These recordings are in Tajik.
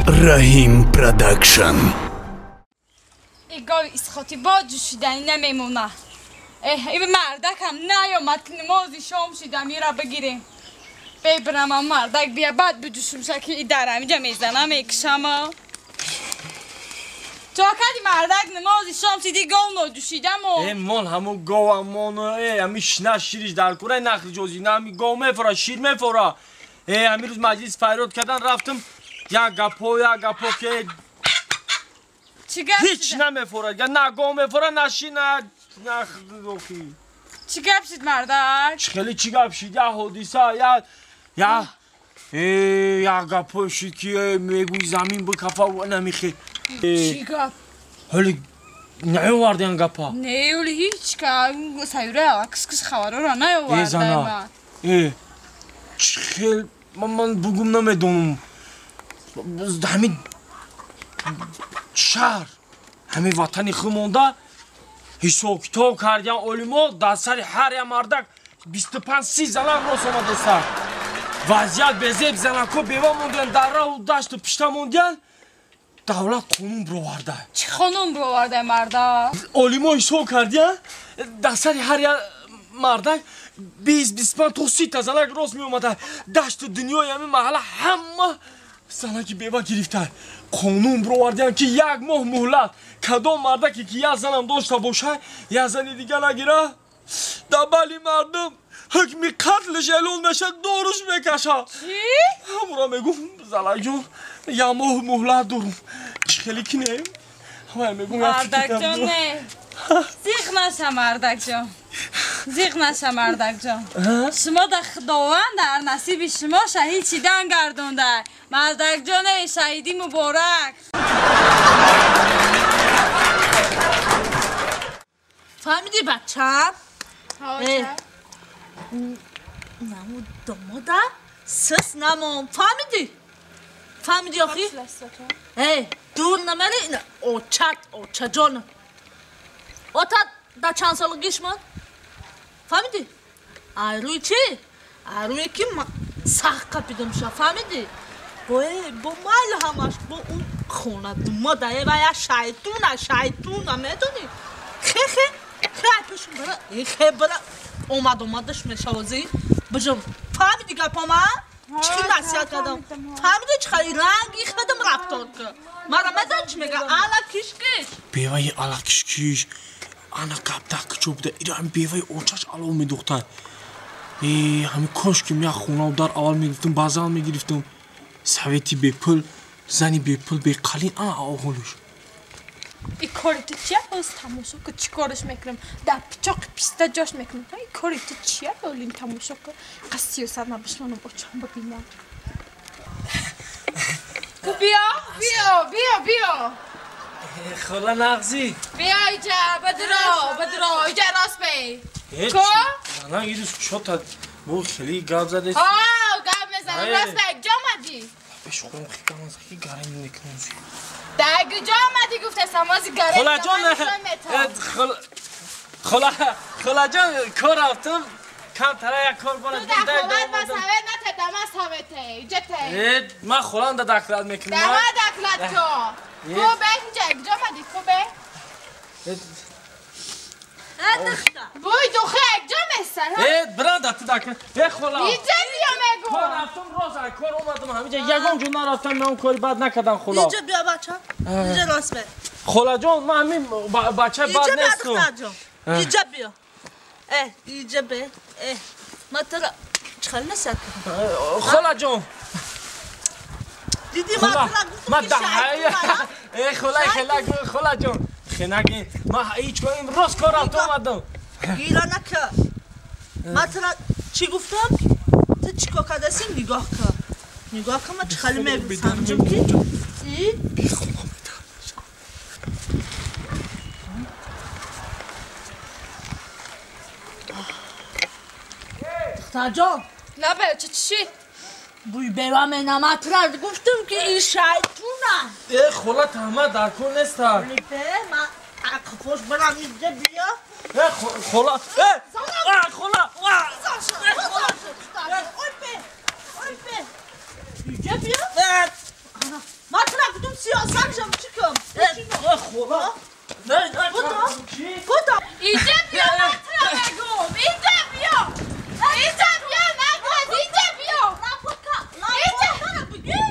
Раҳим Продакшн. Игови исхоти бо ҷӯшидани намемона. Эҳ, ин мардакам наёмад, намози шом шида, мира бигирем. Бебирамам мардак бия, баъд биҷӯшумша ки дар ҳамиҷа мезанам, мекушама. Чо кади мардак намози шом шиди гов ноҷӯшидамо? Э, мон ҳамун гова мон, э, ҳами шина шириш дар кураи нахли ҷози, на ҳами гов мефора, шир мефора. Э, ҳамин рӯз маҷлис файрод кардан рафтам, як гапо, як гапо ки чӣ гап? Ҳеч намефора, на гов мефора, на шир, на нахли. Чӣ гап шид мардак? Чӣ хеле чӣ гап шид? Я ҳодиса, я э, як гапо шид ки мегӯй замин бикафа намихе. Чӣ гап? Ҳоли наёвардиан гапа? Не, оли ҳеч ка сайюра кис-кис хабарора наёварда. Э, зана. Э, чӣ хел ман бугум намедонам. Ҳамин шаҳр, ҳамин ватани худ монда ҳисоб китоб кардиан олимо, дар сари ҳар як мардак 25-30 занак рост омадаста. Вазъият безеб, занако бева мондиан, дар раҳу дашту пишта мондиан. Давлат қонун бироварда. Чӣ қонун бироварда мардак? Олимо ҳисоб кардиан, дар сари ҳар як мардак 20-25 то 30 та занак рост меомада. Дашту дунёи ҳамин маҳалла ҳама занаки бева гирифта. Қонун бировардиан ки як моҳ муҳлат, кадом мардаке ки як занам дошта бошад, як зани дига нагира, дар бали мардум ҳукми қатлш эълон мешад, доруш мекашад. Чӣ? Ҳамура мегӯм, залакҷон, як моҳ муҳлат дорум, чӣ хеле кинем? Вай мегӯм, мардакҷон, не, зиқ наша мардакҷон, зиқ наша мардакҷон. Шумо да Худованд дар насиби шумо шаҳид шидан гардонда. Мардакҷон, шаҳидӣ муборак. Фаҳмидӣ, бачам? Наму домода сис намон, фаҳмидӣ? Фаҳмидӣ охи? Э, дур намери, очат, очаҷон. Ота дар чанд солагиш мон? Фаҳмидӣ? Ай рӯи чӣ? Ай рӯе ки сахт қапидамша, фаҳмидӣ? Бо бо майли ҳамаш, бо он хона думода, э, вая шайтуна, шайтуна, медонӣ? Хе хе хе ай пешум бара, э, хе бара омад омадаш мешавозӣ. Биҷум, фаҳмидӣ гапома? Чӣ насиҳат кардам? Фаҳмидӣ, чӣ хали ранги худам рафтор кар? Мара медонӣ чӣ мега? Ала кишкиш. Беваи ала кишкиш. Ана гап дар куҷо буда? Ира ҳами беваи очаш алов медухтад. Э, ҳами кош ки як хонаву дар аввал мегирифтам, баъзан мегирифтам. Совети бепул, зани бепул, беқалин, ана оғолуш. И кори ту чия? Ҳоз тамошо ку, чӣ кораш мекунам, дар пичоқи писта ҷош мекунам. И кори ту чия? Олин тамошо ку, қа сиёсат ма бишмонам, очам бибинам. Ку биё, биё, биё, биё. Хола, нағзӣ? Биё иҷа, бадро, бадро, иҷа рост бей. Ку? Зана, ирӯз чота бо хеле гап задест. Ҳо, гап мезанам, рост бей, ҷо омадӣ? Бешухом хикамаз ки гарем мекунам. Дар куҷо омадӣ гуфтасам, ози гарем. Холаҷон, хола, холаҷон, кор рафтам, камтара як кор бора. Ту дар холат ма совет нате, дама совете, иҷа те. Э, ман холам да доклад мекунам. Дама доклад ко. Ку бе иҷа, куҷо омадӣ, ку бе? Буй духе, куҷо месан? Э, бранда ту доклад. Э, хола. Иҷа биё мегӯ. Кор рафтам, роз ай кор омадам, ҳамиҷа ягон ҷо нарафтам, ман кори бад накардам, хола. Иҷа биё, бача. Иҷа рост бе. Холаҷон, ман ҳамин бачаи бад нестам. Иҷа биё, иҷа биё. Э, иҷа бе. Э, ман тура чӣ хеле насиҳат кардам? Холаҷон. Дидӣ, ман тура гуфтам ки шайтуна. Э, хола, хела, холаҷон. Хенаги, ман ҳеҷ кор рост кор рафтам омадам. Гира нака. Ман тура чӣ гуфтам? Ту чӣ кор кардаси, нигоҳ кун. Нигоҳ кун, ман чӣ хеле месанҷам ки и бехона. Духтарҷон. Лабе, чӣ шид? Буй бева менама, тура гуфтам ки ин шайтуна. Э, хола, таҳмат дар кор неста. Бе, ман ақфош барам, иҷа биё. Э, хола, э, хола. Ой бе, ой бе. Иҷа биё. Ман тура Хола. Не, не. Буда. Буда. Инҷа биё, ман туро мегӯм. Инҷа биё. Инҷа биё, нагӯ, инҷа биё. Лапока, лапокара бигир.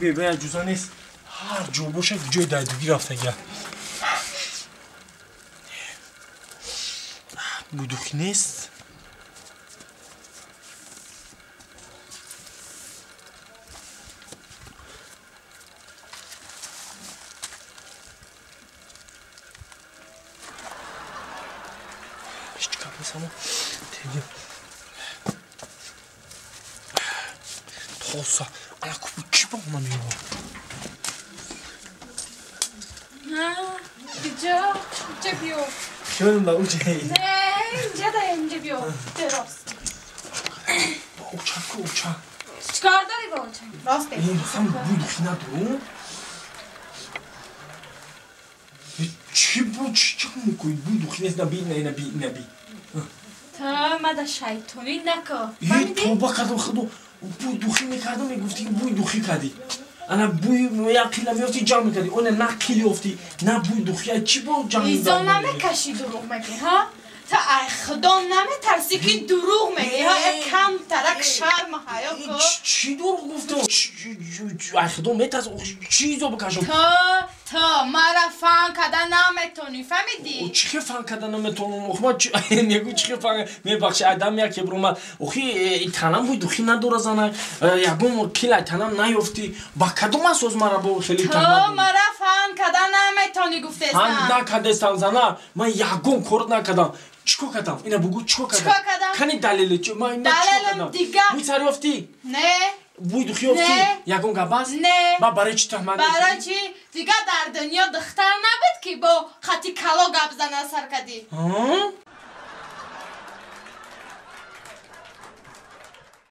Бебе ҷуза нест. Ҳар ҷо боша ҷои дайдугӣ рафтага. Будухӣ нест. Ҳеҷ гап нест, аммо теги. Тоса, ана купу чӣ ба она меёбад? Инҷа, инҷа биё. Хеле да уҷа. Не, инҷа да инҷа биё. Рост. Ба оча ку оча. Чикор дорӣ ба оча? Рост. Ин ҳам буй надорум. Чӣ бу чӣ чӣ мекунӣ? Буй духи нест, наби, не, наби, наби. Та мада шайтонӣ нако. Е, тоба кардам, худо. Буй духи мекардам, мегуфтӣ буй духи кардӣ. Ана буй як қила меёфтӣ ҷамъ мекардӣ. Она на қил ёфтӣ, на буй духи. Чӣ бо ҷамъ Изо намекашӣ дурӯғ мегӣ, ҳа? Та ай худо наметарсӣ ки дурӯғ мегӣ, ҳа? Як кам тарак шарм ҳаё ку. Чӣ дурӯғ гуфтам? Ай худо метарсам. Чӣ изо бикашам? Та мара фан карда наметонӣ, фаҳмидӣ? Чӣ хел фан карда наметонам? Охи ман мегӯ чӣ хел фан мебахши, адам як ебромад. Охи танам буй духи надора зана. Ягон қил ай танам наёфтӣ. Ба кадом асос мара бо хеле Та мара фан карда наметонӣ гуфтестам. Фан накардестам зана. Ман ягон кор накардам. Чӣ кор кардам? Ина бугӯ чӣ кор кардам? Чӣ кор кардам? Кани далеле? Ман чӣ кор Далелам кардам? дига. Буй сар ёфтӣ? Не. Буй духи ёфтӣ? Не. Ягон гап аст? Не. Ба барои чӣ туҳмат мекунӣ? Барои чӣ? Дига дар дунё духтар набуд ки бо хати кало гап зана сар кардӣ. Ҳа?